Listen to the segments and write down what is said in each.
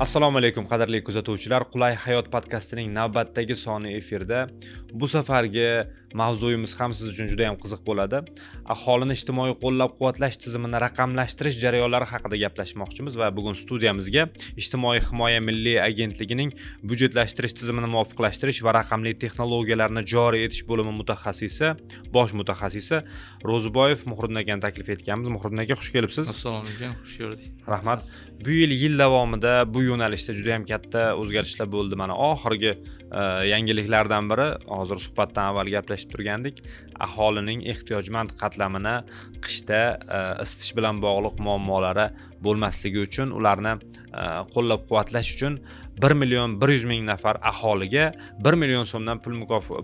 Assalomu alaykum, qadrli kuzatuvchilar. Qulay hayot podkastining navbatdagi soni efirda. Bu safargi mavzuyimiz ham siz uchun juda ham qiziq bo'ladi. Aholini ijtimoiy qo'llab-quvvatlash tizimini raqamlashtirish jarayonlari haqida gaplashmoqchimiz va bugun studiyamizga Ijtimoiy himoya milliy agentligining byudjetlashtirish tizimini muvofiqlashtirish va raqamli texnologiyalarni joriy etish bo'limi mutaxassisi, bosh mutaxassisi Ro'ziboyev Muhriddin akani taklif etganmiz. Muhriddin aka, xush kelibsiz. Assalomu alaykum, xush ko'rdik. Rahmat. Bu yil davomida bu yo'nalishda juda ham katta o'zgarishlar bo'ldi. Mana oxirgi yangiliklardan biri, hozir suhbatdan avval gaplashib turgandik, aholining ehtiyojmand qatlamini qishda isitish bilan bog'liq muammolari bo'lmasligi uchun ularni qo'llab-quvvatlash uchun 1 million 100 ming nafar aholiga 1 million so'mdan pul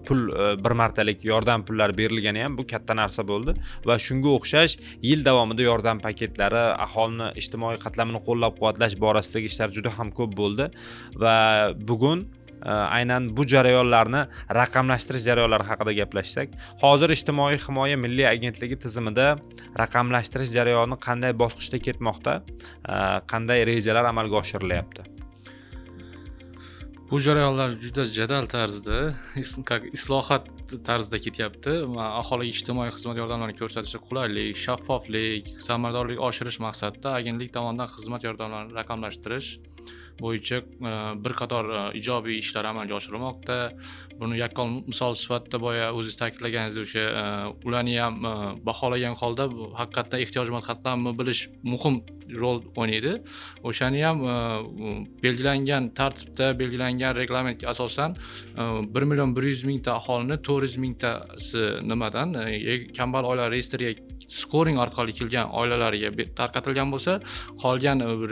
pul bir martalik yordam pullari berilgani ham bu katta narsa bo'ldi va shunga o'xshash yil davomida yordam paketlari, aholini ijtimoiy qatlamini qo'llab-quvvatlash borasidagi ishlar juda ham ko'p bo'ldi va bugun aynan bu jarayonlarni raqamlashtirish jarayonlari haqida gaplashsak, hozir Ijtimoiy himoya milliy agentligi tizimida raqamlashtirish jarayoni qanday bosqichda ketmoqda, qanday rejalar amalga oshirilyapti? Bu jarayonlar juda jadal tarzda, как islohot tarzida ketyapti. Aholiga ijtimoiy xizmat yordamlarini ko'rsatishda qulaylik, shaffoflik, samaradorlik oshirish maqsadida agentlik tomonidan xizmat yordamlarini raqamlashtirish bo'yicha bir qator ijobiy ishlar amalga oshirilmoqda. Buni yakkol misol sifatida boya o'zingiz ta'kidlaganingizdek o'sha ularni ham baholagan holda bu haqiqatdan ehtiyojmand qatlamni bilish muhim rol o'ynaydi. O'shani ham belgilangan tartibda, belgilangan reglamentga asosan 1 million 100 mingta aholini 400 mingtasi nimadan kambag'al oilalar reyestriga skoring orqali kelgan oilalarga tarqatilgan bo'lsa, qolgan bir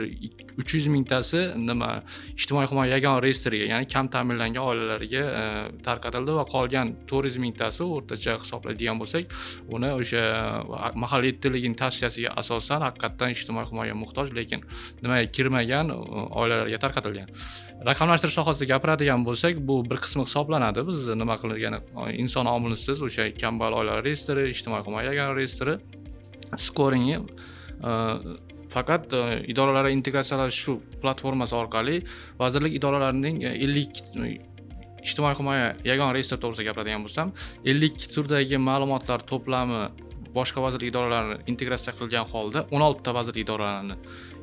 300 mingtasi nima ijtimoiy himoya yagona reyestriga, ya'ni kam ta'minlangan oilalarga tarqatildi va qolgan 400 mingtasi o'rtacha hisoblaydigan bo'lsak, uni o'sha mahalliy yettiligining tavsiyasiga asosan haqiqatdan ijtimoiy himoyaga muhtoj, lekin nimaga kirmagan oilalarga tarqatilgan. Raqamlashtirish sohasida gapiradigan bo'lsak, bu bir qismi hisoblanadi. Biz nima qilingan, inson omilisiz o'sha kambag'al oilalar reyestri, ijtimoiy himoya yagona reyestri skoringi faqat idoralar integratsiyalashuv platformasi orqali vazirlik idoralarining 52 ijtimoiy himoya yagona reyestri to'g'risida gapiradigan bo'lsam, 52 turdagi ma'lumotlar to'plami boshqa vazirlik idoralarini integratsiya qilgan holda, 16 ta vazirlik idoralarini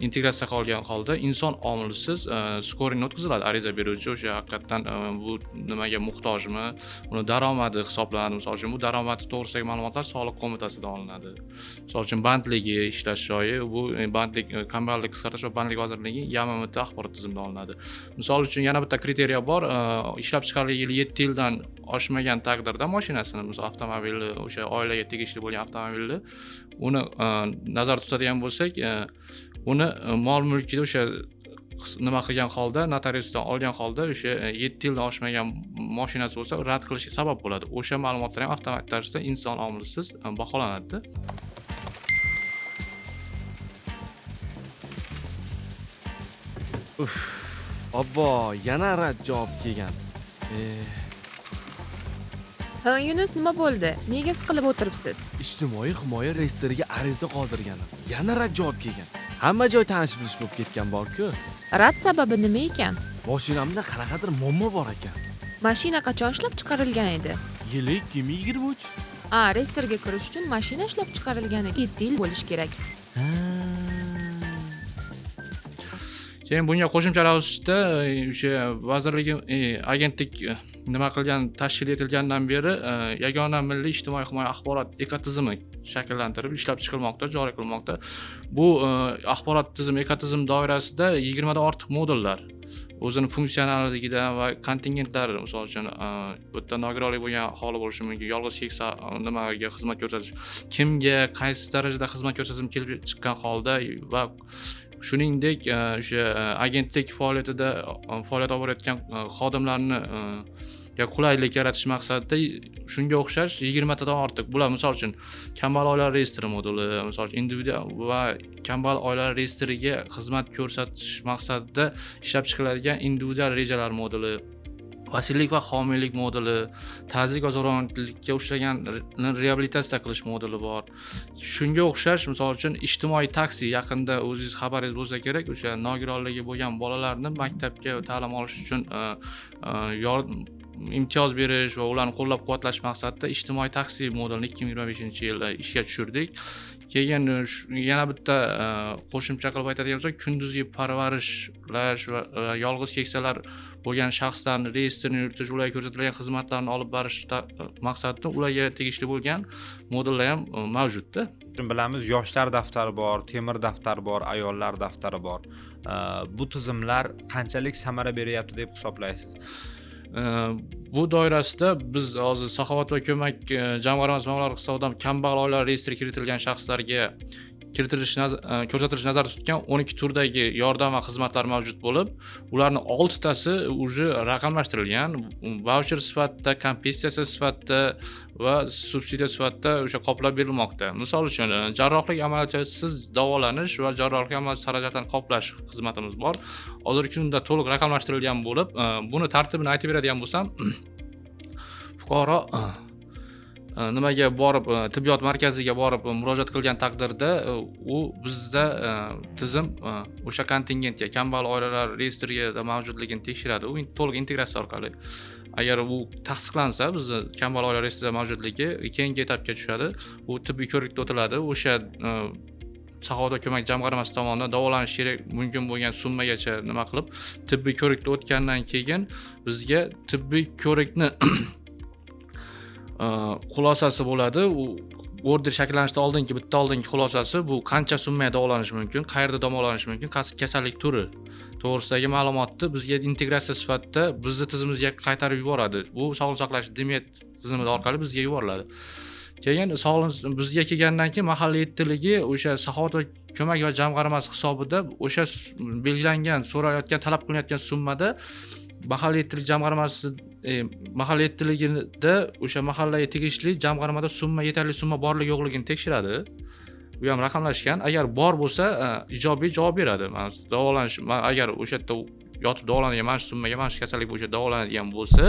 integratsiya qilgan holda inson omilisiz skoringni o'tkaziladi. Ariza beruvchi o'sha haqiqatdan bu nimaga muhtojmi, uni daromadi hisoblanadi. Misol uchun, bu daromadi to'g'risidagi ma'lumotlar soliq qo'mitasidan olinadi. Misol uchun, bandligi, ishlash joyi, bu bandlik, kambag'allik qisqartirish va bandlik vazirligi YaMMT axborot tizimidan olinadi. Misol uchun, yana bitta kriteriya bor, ishlab chiqarilgan yili 7 yildan oshmagan taqdirda mashinasini, misol avtomobilni, o'sha oilaga tegishli bo'lgan avtomobilni, uni nazarda tutadigan bo'lsak, uni mol mulkida o'sha nima qilgan holda, notariusdan olgan holda o'sha 7 yildan oshmagan mashinasi bo'lsa, rad qilishga sabab bo'ladi. O'sha ma'lumotlar ham avtomatik tarzda inson omilisiz baholanadi. Uff, obbo, yana rad javob kelgan. Ha, Yunus, nima bo'ldi? Nega siqilib o'tiribsiz? Ijtimoiy himoya reyestriga ariza qoldirganim. Yana rad javob kelgan. Hamma joy tanish bilish bo'lib ketgan bor-ku. Rad sababi nima ekan? Mashinamda qanaqadir muammo bor ekan. Mashina qachon ishlab chiqarilgan edi? Yili 2023. A, reyestrga kirish uchun mashina ishlab chiqarilganiga 7 yil bo'lishi kerak. Ha. Keyin bunga qo'shimcha ravishda o'sha vazirligi, agentlik nima qilgan, tashkil etilgandan beri yagona milliy ijtimoiy himoya axborot ekotizimi shakllantirib ishlab chiqilmoqda, joriy qilinmoqda. Bu axborot tizimi, ekotizim doirasida 20 dan ortiq modullar o'zini funksionalligidan va kontingentlari, misol uchun, bu yerda nogironlik bo'lgan aholi bo'lishi mumkin, yolg'iz keksa, nimaga xizmat ko'rsatish, kimga qaysi darajada xizmat ko'rsatishim kelib chiqqan holda va shuningdek, o'sha agentlik faoliyatida faoliyat olib borayotgan xodimlarni qulaylik yaratish maqsadida shunga o'xshash 20 tadan ortiq. Bular misol uchun kambag'al oilalar reyestri moduli, misol uchun individual va kambag'al oilalar reyestriga xizmat ko'rsatish maqsadida ishlab chiqiladigan individual rejalar moduli. Vasiylik va homiylik moduli, tazyiq va zo'ravonlikka uchragan reabilitatsiya qilish moduli bor. Shunga o'xshash, misol uchun, ijtimoiy taksi, yaqinda o'zingiz xabaringiz bo'lsa kerak, o'sha nogironligi bo'lgan bolalarni maktabga ta'lim olish uchun imtiyoz berish va ularni qo'llab-quvvatlash maqsadida ijtimoiy taksi modulini 2025-yilda ishga tushirdik. Keyin yana bitta qo'shimcha qilib aytadigan bo'lsak, kunduzgi parvarishlash va yolg'iz keksalar bo'lgan shaxslarni reyestrini yuritish, ularga ko'rsatilgan xizmatlarni olib borish maqsadida ularga tegishli bo'lgan modullar ham mavjudda. Bilamiz, yoshlar daftari bor, temir daftar bor, ayollar daftari bor. Bu tizimlar qanchalik samara beryapti deb hisoblaysiz? Bu doirasida biz hozir Saxovat va ko'mak jamg'armasi mablag'lari hisobidan kambag'al oilalar reyestriga kiritilgan shaxslarga ko'rsatilishi nazarda tutgan 12 turdagi yordam va xizmatlar mavjud bo'lib, ularni 6 tasi уже raqamlashtirilgan, vaucher sifatida, kompensatsiya sifatida va subsidiya sifatida o'sha qoplab berilmoqda. Misol uchun, jarrohlik amaliyotisiz davolanish va jarrohlik amaliyoti xarajatlarini qoplash xizmatimiz bor. Hozirgi kunda to'liq raqamlashtirilgan bo'lib, buni tartibini aytib beradigan bo'lsam, fuqaro nimaga borib, tibbiyot markaziga borib murojaat qilgan taqdirda, u bizda tizim o'sha kontingentga, kambag'al oilalar reyestriga mavjudligini tekshiradi. U to'liq integratsiya orqali. Agar u tasdiqlansa, bizni kambag'al oilalar reyestrida mavjudligi, keyingi etapga tushadi. U tibbiy ko'rikda o'tiladi. O'sha Saxovat va ko'mak jamg'armasi tomonidan davolanish kerak mumkin bo'lgan summagacha nima qilib, tibbiy ko'rikda o'tgandan keyin bizga tibbiy ko'rikni xulosasi bo'ladi. U order shakllanishdan oldingi, bitta oldingi xulosasi, bu qancha summaga davolanish mumkin, qayerda davolanish mumkin, qaysi kasallik turi to'g'risidagi ma'lumotni bizga integratsiya sifatida bizni tizimimizga qaytarib yuboradi. Bu sog'liqni saqlash DMED tizimi orqali bizga yuboriladi. Keyin sog'liq bizga kelgandan keyin mahalla yettiligi o'sha Saxovat va ko'mak va jamg'armasi hisobida o'sha belgilangan, so'rayotgan, talab qilinayotgan summada mahalla yettilik jamg'armasi, mahalla yettiligida o'sha mahallaga tegishli jamg'armada summa, yetarli summa borligi yo'qligini tekshiradi. Bu ham raqamlashgan. Agar bor bo'lsa, ijobiy javob beradi. Mana davolanish, agar o'sha yerda yotib davolanadigan, mana shu summaga, mana shu kasallik bo'yicha davolanadigan bo'lsa,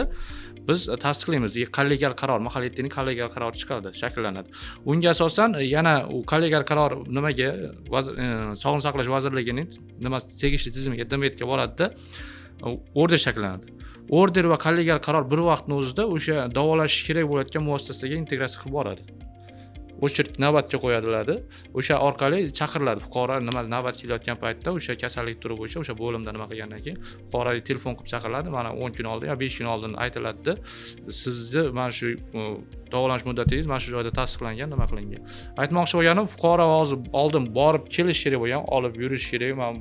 biz tasdiqlaymiz. Kollegial qaror, mahalla yettining kollegial qarori chiqadi, shakllanadi. Unga asosan yana u kollegial qaror nimaga, Sog'liqni saqlash vazirligining nimasi tegishli tizimiga, DMEDga boradida, order shakllanadi. Order va kollegial qaror bir vaqtni o'zida o'sha davolash kerak bo'layotgan muassasaga integratsiya qilib boradi. Очередь, navbatga qo'yadilar. O'sha orqali chaqiriladi fuqaro, nima navbat kelayotgan paytda o'sha kasallik turi bo'yicha o'sha bo'limda nima qilgandan keyin fuqaroga telefon qilib chaqiriladi. Mana 10 kun oldin yo 5 kun oldin aytiladida, sizni mana shu davolanish muddatingiz mana shu joyda tasdiqlangan, nima qilingan. Aytmoqchi bo'lganim, fuqaro hozir oldin borib kelish kerak bo'lgan, olib yurish kerak, mana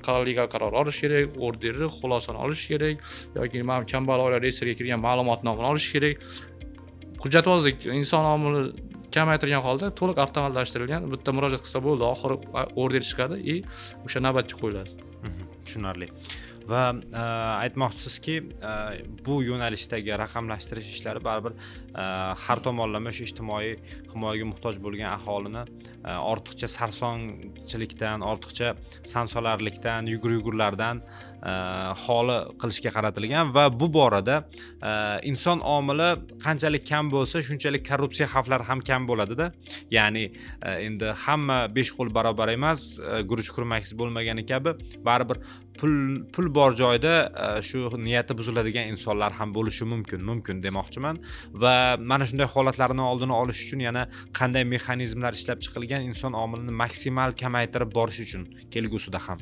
kollegial qaror olish kerak, orderni, xulosani olish kerak yoki mana kambag'al oilalar reyestriga kirgan ma'lumotnomani olish kerak. Hujjatvozlik inson omili kamaytirgan holda to'liq avtomatlashtirilgan, bitta murojaat qilsa bo'ldi, oxiri order chiqadi и o'sha navbatga qo'yiladi. Tushunarli. Va aytmoqchisizki, bu yo'nalishdagi raqamlashtirish ishlari baribir har tomonlama shu ijtimoiy himoyaga muhtoj bo'lgan aholini ortiqcha sarsonchilikdan, ortiqcha sansolarlikdan, yugur-yugurlardan xoli qilishga qaratilgan va bu borada inson omili qanchalik kam bo'lsa, shunchalik korrupsiya xavflari ham kam bo'ladida. Ya'ni endi hamma besh qo'l barobar emas, guruch kurmaksiz bo'lmagani kabi baribir pul bor joyda shu niyati buziladigan insonlar ham bo'lishi mumkin demoqchiman. Va mana shunday holatlarni oldini olish uchun yana qanday mexanizmlar ishlab chiqilgan inson omilini maksimal kamaytirib borish uchun kelgusida ham?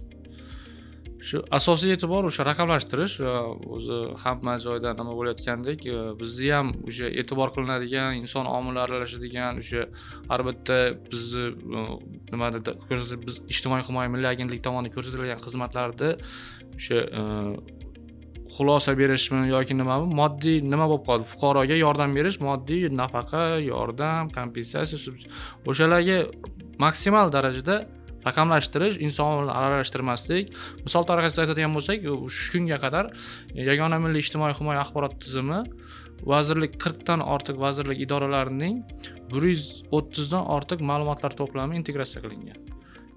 Shu asosiy e'tibor o'sha raqamlashtirish va o'zi hamma joyda nima bo'layotgandek, bizni ham o'sha e'tibor qilinadigan, inson omili aralashadigan o'sha har bitta bizni, nimada biz Ijtimoiy himoya milliy agentligi tomonidan ko'rsatilgan xizmatlarda o'sha xulosa berishmi yoki nimami, moddiy nima bo'lib qoldi, fuqaroga yordam berish, moddiy nafaqa, yordam, kompensatsiya, o'shalarga maksimal darajada raqamlashtirish, inson omilini aralashtirmaslik. Misol tariqasida aytadigan bo'lsak, shu kunga qadar Yagona milliy ijtimoiy himoya axborot tizimi vazirlik, 40dan ortiq vazirlik idoralarining 130dan ortiq ma'lumotlar to'plami integratsiya qilingan.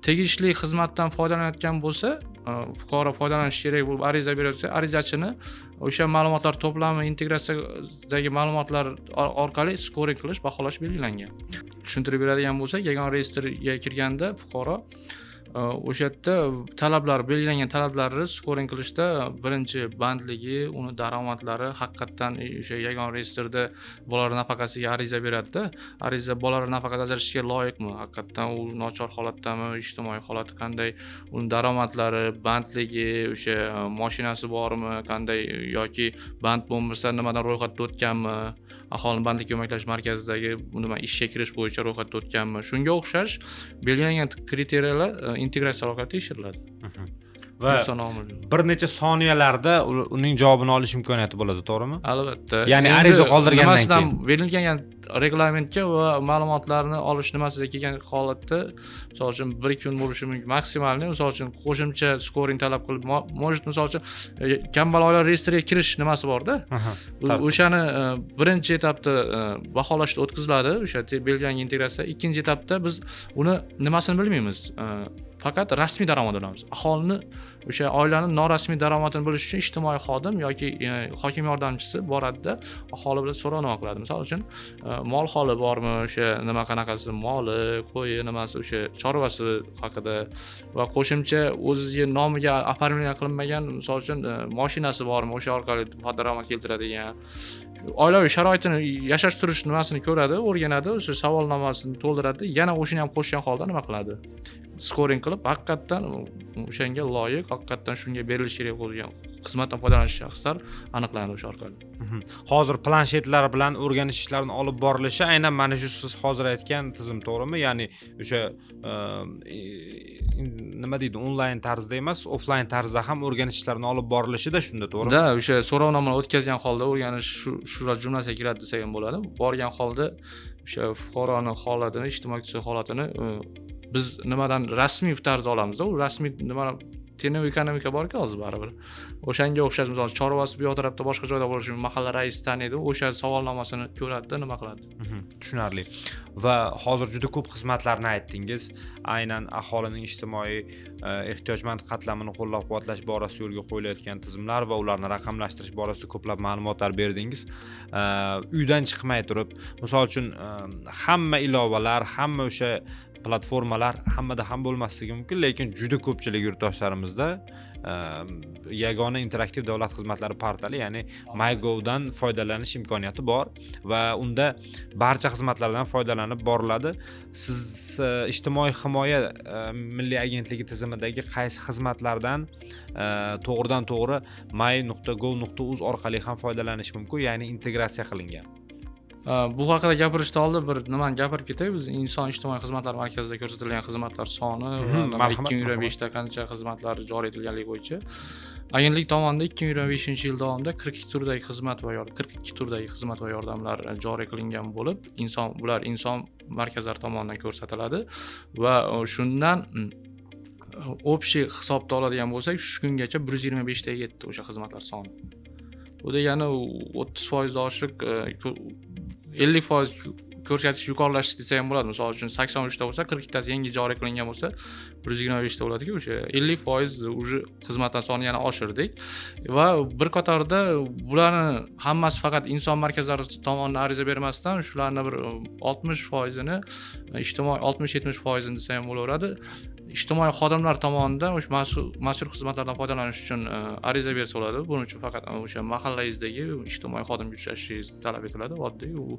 Tegishli xizmatdan foydalanayotgan bo'lsa, fuqaro foydalanishi kerak bo'lib ariza berayotsa, arizachini o'sha ma'lumotlar to'plami integratsiyadagi ma'lumotlar orqali skoring qilish, baholash belgilangan. Tushuntirib beradigan bo'lsak, yagona reyestrga kirganda fuqaro o'sha yerda talablar belgilangan, talablarni skoring qilishda birinchi bandligi, uni daromadlari haqiqatdan o'sha yagona reyestrda bolalar nafaqasiga ariza beradida, ariza bolalar nafaqasi ajratishga loyiqmi, haqiqatdan u nochor holatdami, ijtimoiy holati qanday, uni daromadlari, bandligi, o'sha mashinasi bormi, qanday, yoki band bo'lmasa nimadan ro'yxatdan o'tganmi, aholini bandlikka ko'maklashish markazidagi nima ishga kirish bo'yicha ro'yxatdan o'tganmi, shunga o'xshash belgilangan kriteriyalar integratsiya orqali tekshiriladi. Va bir necha soniyalarda uning javobini olish imkoniyati bo'ladi, to'g'rimi? Albatta. Ya'ni ariza qoldirgandan keyin berilgan reglamentga va ma'lumotlarni olish nimasiga kelgan holatda, misol uchun bir kun bo'lishi mumkin maksimalniy, misol uchun qo'shimcha skoring talab qilib, может, misol uchun kambag'al oilalar reyestriga kirish nimasi borda, o'shani birinchi etapda baholashda o'tkaziladi, o'sha belgilangan integratsiya. Ikkinchi etapda biz uni nimasini bilmaymiz, faqat rasmiy daromad bilamiz. Aholini o'sha oilani norasmiy daromadini bilish uchun ijtimoiy xodim yoki hokim yordamchisi boradida aholi bilan so'rovnoma qiladi. Misol uchun mol holi bormi, o'sha nima qanaqasi moli, qo'yi, nimasi, o'sha chorvasi haqida va qo'shimcha o'ziga nomiga оформление qilinmagan, misol uchun mashinasi bormi, o'sha orqali daromad keltiradigan, oilaviy sharoitini, yashash turish nimasini ko'radi, o'rganadi, o'sha savolnomasini to'ldiradi, yana o'shani ham qo'shgan holda nima qiladi, skoring qilib haqiqatdan o'shanga loyiq, haqiqatdan shunga berilishi kerak bo'lgan xizmatdan foydalanish shaxslar aniqlanadi o'sha orqali. Hozir planshetlar bilan o'rganish ishlarini olib borilishi aynan mana shu siz hozir aytgan tizim, to'g'rimi? Ya'ni o'sha nima deydi, onlayn tarzda emas, offlayn tarzda ham o'rganish ishlarini olib borilishida shunda, to'g'rimi? Da, o'sha so'rovnomani o'tkazgan holda o'rganish shular jumlasiga kiradi desak ham bo'ladi. Borgan holda o'sha fuqaroni holatini, ijtimoiy holatini biz nimadan rasmiy tarzda olamizda, u rasmiy nima teneviy ekonomika borku hozir baribir. O'shanga o'xshash, misol chorvasi bu yoq tarafda boshqa joyda bo'lishi mumkin, mahalla raisi taniydi, o'sha savolnomasini ko'radida nima qiladi. Tushunarli. Va hozir juda ko'p xizmatlarni aytdingiz. Aynan aholining ijtimoiy ehtiyojmand qatlamini qo'llab-quvvatlash borasida yo'lga qo'yilayotgan tizimlar va ularni raqamlashtirish borasida ko'plab ma'lumotlar berdingiz. Uydan chiqmay turib, misol uchun hamma ilovalar, hamma o'sha platformalar hammada ham bo'lmasligi mumkin, lekin juda ko'pchilik yurtdoshlarimizda yagona interaktiv davlat xizmatlari portali, ya'ni MyGovdan foydalanish imkoniyati bor va unda barcha xizmatlardan foydalanib boriladi. Siz ijtimoiy himoya milliy agentligi tizimidagi qaysi xizmatlardan to'g'ridan to'g'ri my.gov.uz orqali ham foydalanish mumkin, ya'ni integratsiya qilingan? Bu haqida gapirishdan oldin bir nimani gapirib ketay. Biz inson ijtimoiy xizmatlar markazida ko'rsatilgan xizmatlar soni va 2025da qancha xizmatlar joriy etilganligi bo'yicha agentlik tomonidan 2025-yil davomida 42 turdagi xizmat va 42 turdagi xizmat va yordamlar joriy qilingan bo'lib, bular inson markazlari tomonidan ko'rsatiladi va shundan общий hisobda oladigan bo'lsak, shu kungacha 125 taga yetdi o'sha xizmatlar soni. Bu degani 30% oshiq, 50% ko'rsatish yuqorilashdi desa ham bo'ladi. Misol uchun 83 ta bo'lsa, 42 tasi yangi joriy qilingan bo'lsa, 125 ta bo'ladi-ku, o'sha 50% уже xizmatlar sonini yana oshirdik. Va bir qatorda bularni hammasi faqat inson markazlari tomonidan ariza bermasdan, shularni bir 60%ini ijtimoiy, 60-70%ini desa ham bo'laveradi, ijtimoiy xodimlar tomonidan o'sha mas'ul xizmatlardan foydalanish uchun ariza bersa bo'ladi. Buning uchun faqat o'sha mahallangizdagi ijtimoiy xodimga uchrashingiz talab etiladi, oddiy u.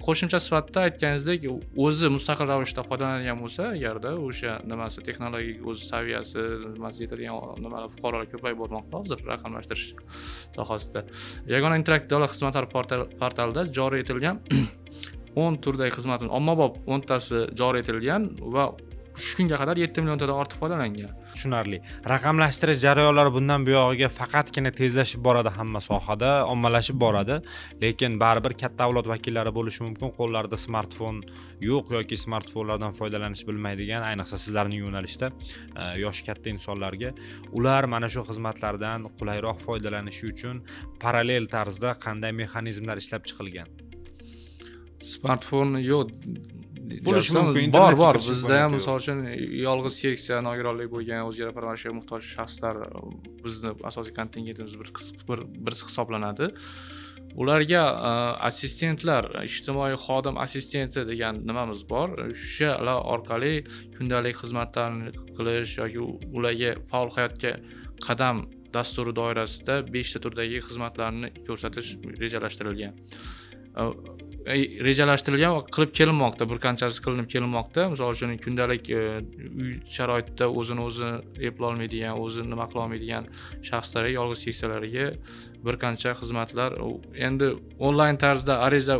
Qo'shimcha sifatida aytganingizdek, o'zi mustaqil ravishda foydalanadigan bo'lsa, agarda o'sha nimasi texnologik o'z saviyasi nimasi yetadigan nimalar fuqarolar ko'payib bormoqda hozir raqamlashtirish sohasida. Yagona interaktiv davlat xizmatlari portalida joriy etilgan 10 turdagi xizmatning ommabop 10 tasi joriy etilgan va shu kunga qadar 7 milliontadan ortiq foydalangan. Tushunarli. Raqamlashtirish jarayonlari bundan buyog'iga faqatgina tezlashib boradi hamma sohada, ommalashib boradi, lekin baribir katta avlod vakillari bo'lishi mumkin, qo'llarida smartfon yo'q yoki smartfonlardan foydalanish bilmaydigan, ayniqsa sizlarning yo'nalishda yoshi katta insonlarga ular mana shu xizmatlardan qulayroq foydalanishi uchun parallel tarzda qanday mexanizmlar ishlab chiqilgan? Smartfon yo'q Bo'lishi mumkin. Bor, bizda ham misol uchun yolg'iz keksa, nogironlik bo'lgan, o'zga parvarishga muhtoj shaxslar bizni asosiy kontingentimiz bir birisi hisoblanadi. Ularga assistentlar, ijtimoiy xodim assistenti degan nimamiz bor. O'shalar orqali kundalik xizmatlarni qilish yoki ularga faol hayotga qadam dasturi doirasida 5 ta turdagi xizmatlarni ko'rsatish rejalashtirilgan. Rejalashtirilgan va qilib kelinmoqda, bir qanchasi qilinib kelinmoqda. Misol uchun kundalik uy sharoitida o'zini o'zi eplolmaydigan, o'zi nima qila olmaydigan shaxslarga, yolg'iz keksalarga bir qancha xizmatlar endi onlayn tarzda ariza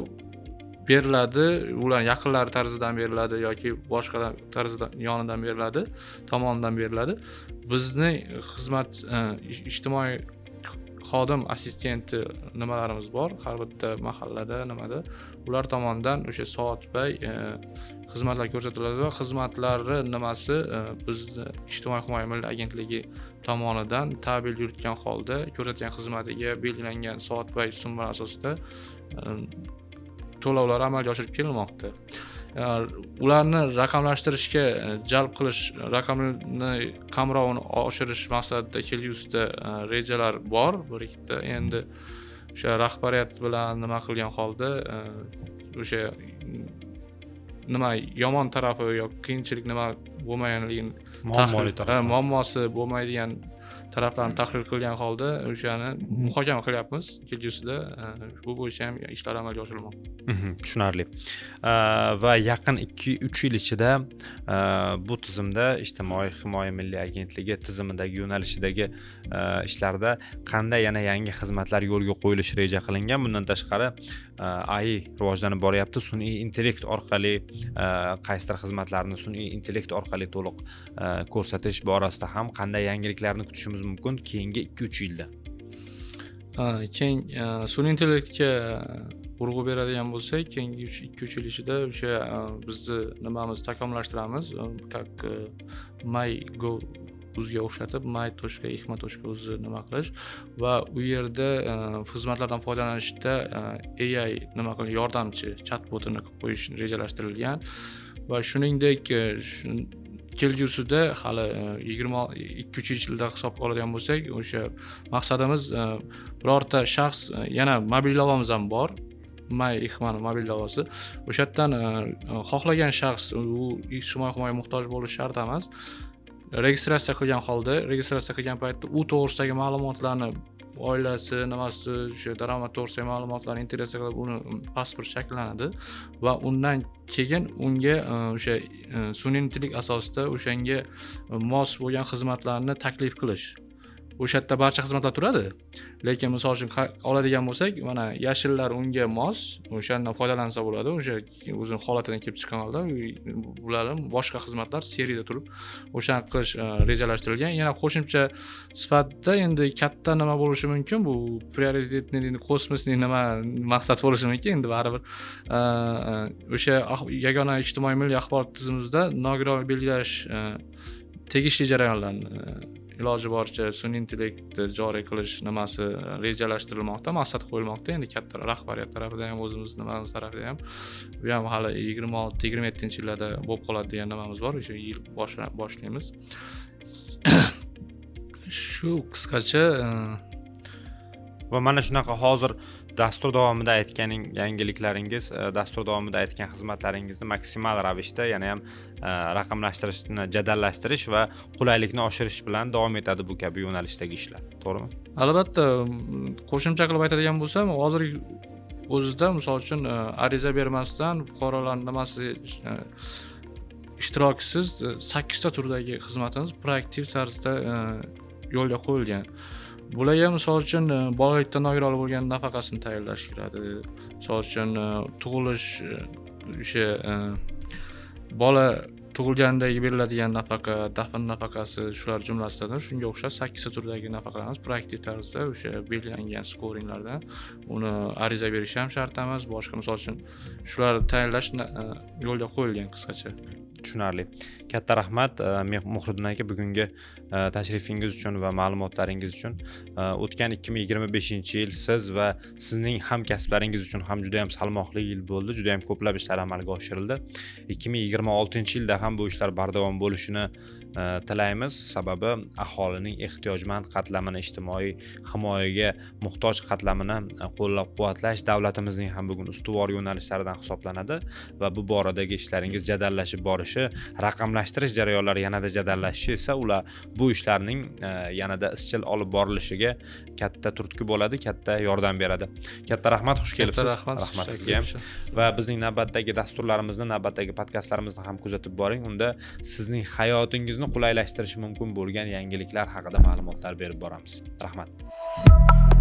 beriladi, ular yaqinlari tarzidan beriladi yoki boshqa tarzda yonidan beriladi, tomonidan beriladi. Bizni xizmat ijtimoiy xodim assistenti nimalarimiz bor har bitta mahallada, nimada, ular tomonidan o'sha soatbay xizmatlar ko'rsatiladi va xizmatlari nimasi bizni Ijtimoiy himoya milliy agentligi tomonidan tabel yuritgan holda ko'rsatgan xizmatiga belgilangan soatbay summa asosida to'lovlar amalga oshirib kelinmoqda. Ularni raqamlashtirishga jalb qilish, raqamni qamrovini oshirish maqsadida kelgusida rejalar bor bir ikkita. Endi o'sha rahbariyat bilan nima qilgan holda o'sha nima yomon tarafi yoki qiyinchilik nima bo'lmaganligini, muammoli tarafi, muammosi bo'lmaydigan taraflarni tahlil qilgan holda o'shani muhokama qilyapmiz. Kelgusida bu bo'yicha ham ishlar amalga oshirilmoqda. Tushunarli. Va yaqin 2-3 yil ichida bu tizimda Ijtimoiy himoya milliy agentligi tizimidagi yo'nalishidagi ishlarda qanday yana yangi xizmatlar yo'lga qo'yilishi reja qilingan? Bundan tashqari AI rivojlanib boryapti, sun'iy intellekt orqali qaysidir xizmatlarni sun'iy intellekt orqali to'liq ko'rsatish borasida ham qanday yangiliklarni kutishimiz mumkin keyingi 2-3 yilda? Keyin sun'iy intellektga urg'u beradigan bo'lsak, keyingi 2-3 yil ichida o'sha bizni nimamiz takomillashtiramiz, как my go uzga o'xshatib my.ihma.uz nima qilish va u yerda xizmatlardan foydalanishda AI nima qilish, yordamchi chat-botini qilib qo'yish rejalashtirilgan va shuningdek kelgusida hali 22-3 yilda hisobga oladigan bo'lsak, o'sha maqsadimiz birorta shaxs, yana mobil ilovamiz ham bor, My Ihmani mobil ilovasi, o'sha yerdan xohlagan shaxs, u ijtimoiy himoyaga muhtoj bo'lishi shart emas, registratsiya qilgan holda, registratsiya qilgan paytda u to'g'risidagi ma'lumotlarni, oilasi, nimasi, o'sha daromad to'g'risidagi ma'lumotlarni integratsiya qilib, uni pasport shakllanadi va undan keyin unga o'sha sun'iy intellekt asosida o'shanga mos bo'lgan xizmatlarni taklif qilish. O'sha yerda barcha xizmatlar turadi, lekin misol uchun oladigan bo'lsak, mana yashillar unga mos, o'shandan foydalansa bo'ladi, o'sha o'zini holatidan kelib chiqqan holda bularni boshqa xizmatlar seriyada turib o'shani qilish rejalashtirilgan. Yana qo'shimcha sifatida endi katta nima bo'lishi mumkin, bu prioritetniy kosmosniy nima maqsad bo'lishi mumkin, endi baribir o'sha yagona ijtimoiy milliy axborot tizimimizda nogiron belgilash tegishli jarayonlarni iloji boricha sun'iy intellektni joriy qilish nimasi rejalashtirilmoqda, maqsad qo'yilmoqda. Endi katta rahbariyat tarafidan ham, o'zimiz nimamiz tarafidan ham, bu ham hali 26-27 yillarda bo'lib qoladi degan nimamiz bor, o'sha yil boshlaymiz. Shu qisqacha. Va mana shunaqa hozir dastur davomida aytganing yangiliklaringiz, dastur davomida aytgan xizmatlaringizni maksimal ravishda yana ham raqamlashtirishni jadallashtirish va qulaylikni oshirish bilan davom etadi bu kabi yo'nalishdagi ishlar, to'g'rimi? Albatta, qo'shimcha qilib aytadigan bo'lsam, hozir o'zida misol uchun ariza bermasdan fuqarolar nimasi ishtirokisiz 8 ta turdagi xizmatimiz proaktiv tarzda yo'lga qo'yilgan. Bularga misol uchun bolalikda nogironlik bo'lgan nafaqasini tayinlash kiradi. Misol uchun tug'ilish, o'sha bola tug'ilgandagi beriladigan nafaqa, dafn nafaqasi, shular jumlasidan shunga o'xshash 8 ta turdagi nafaqalarimiz proaktiv tarzda o'sha belgilangan skoringlardan uni ariza berish ham shart emas, boshqa misol uchun shularni tayinlash yo'lga qo'yilgan qisqacha. Tushunarli. Katta rahmat, Muhriddin aka, bugungi tashrifingiz uchun va ma'lumotlaringiz uchun. O'tgan 2025-yil siz va sizning hamkasblaringiz uchun ham juda ham salmoqli yil bo'ldi, juda ham ko'plab ishlar amalga oshirildi. 2026-yilda ham bu ishlar bardavom bo'lishini tilaymiz. Sababi aholining ehtiyojmand qatlamini, ijtimoiy himoyaga muhtoj qatlamini qo'llab-quvvatlash davlatimizning ham bugun ustuvor yo'nalishlaridan hisoblanadi va bu boradagi ishlaringiz jadallashib borishi, raqamlashtirish jarayonlari yanada jadallashishi esa ular bu ishlarning yanada izchil olib borilishiga katta turtki bo'ladi, katta yordam beradi. Katta rahmat, xush Katta kelibsiz. rahmat. Rahmat sizga ham. Va bizning navbatdagi dasturlarimizni, navbatdagi podkastlarimizni ham kuzatib boring. Unda sizning hayotingizni qulaylashtirishi mumkin bo'lgan yangiliklar haqida ma'lumotlar berib boramiz. Rahmat.